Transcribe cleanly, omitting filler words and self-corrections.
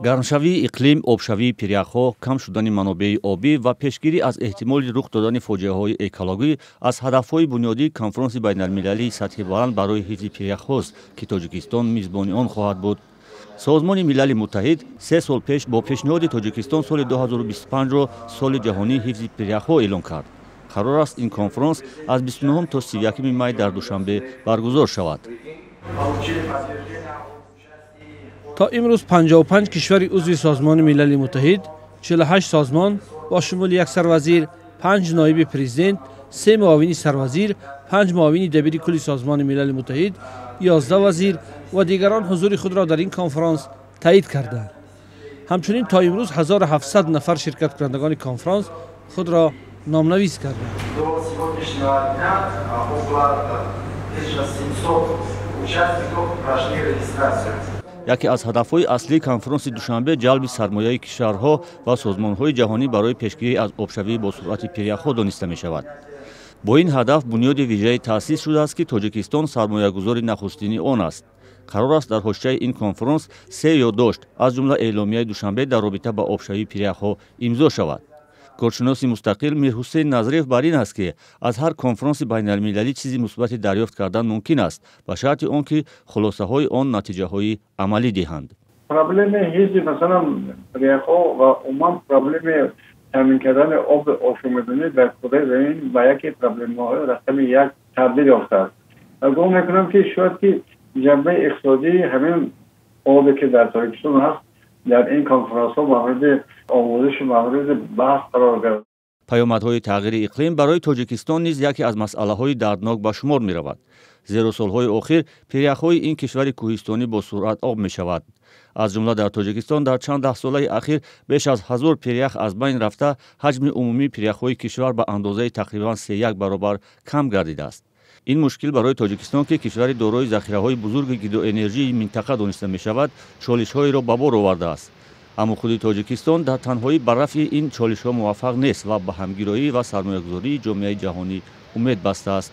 Гармшавии иқлим, обшавии пиряхҳо, кам шудани манобеи обӣ ва пешгирӣ аз эҳтимоли рух додани фоҷиаҳои экологӣ аз ҳадафҳои бунёдии конфронси байналмилалии сатҳи баланд барои ҳифзи пиряхҳост, ки Тоҷикистон мизбони он хоҳад буд. Созмони Милали Муттаҳид 3 сол пеш бо пешниҳоди Тоҷикистон соли 2025-ро соли ҷаҳонии ҳифзи пиряхҳо эълон кард. Қарор аст, ин конфронс аз 29 то 31 май дар Душанбе баргузор шавад. То имрӯз 55 кишвари узви Созмони Милали Муттаҳид, 48 созмон бо шумули як сарвазир, панҷ ноиби президент, се муовини сарвазир, панҷ муовини дабири кулли Созмони Милали Муттаҳид, 11 вазир ва дигарон ҳузури худро дар ин конфронс таъид карданд. Ҳамчунин то имрӯз 1700 нафар ширкаткунандагони конфронс худро номнавис карданд. До сегодняшнего дня около 1700 участников прошли регистрацию. Яке аз ҳадафҳои аслии конфронси Душанбе ҷалби сармояи кишварҳо ва созмонҳои ҷаҳонӣ барои пешгирӣ аз обшавии босуръати пиряхҳо дониста мешавад. Бо ин ҳадаф бунёди вижаи таъсис шудааст, ки Тоҷикистон сармоягузори нахустини он аст. Қарор аст, дар ҳошияи ин конфронс се ёддошт, аз ҷумла Эъломияи Душанбе дар робита ба обшавии пиряхҳо, имзо шавад. Коршиноси мустақил Мирҳусейн Назриев бар ин аст, ки аз ҳар конфронси байналмилалӣ чизи мусбате дарёфт кардан мумкин аст, ба шарти он ки хулосаҳои он натиҷаҳои амалӣ диҳанд. Проблемаи ҳифзи, масалан, пиряхҳо ва умуман проблемаи таъмин кардани оби ошомиданӣ дар кураи замин ба яке проблемаҳои рақами як табдил ёфтааст ва гумон мекунам, ки шояд ки ҷанбаи иқтисодии ҳамин обе, ки дар Тоҷикистон ҳаст, дар ин конфронсҳо мавриди омӯзишу мавриди баҳс қарор гирад. Паёмадҳои тағйири иқлим барои Тоҷикистон низ яке аз масъалаҳои дарднок ба шумор меравад, зеро солҳои охир пиряхҳои ин кишвари кӯҳистонӣ бо суръат об мешавад. Аз ҷумла дар Тоҷикистон дар чанд даҳсолаи ахир беш аз 1000 пирях аз байн рафта, ҳаҷми умумии пиряхҳои кишвар ба андозаи тақрибан 31 баробар кам гардидааст. Ин мушкил барои Тоҷикистон, ки кишвари дорои захираҳои бузурги гидроэнергияи минтақа дониста мешавад, чолишҳоеро ба бор овардааст. Аммо худи Тоҷикистон дар танҳоӣ ба рафъи ин чолишҳо муваффақ нест ва ба ҳамгироӣ ва сармоягузории ҷомеаи ҷаҳонӣ умед бастааст.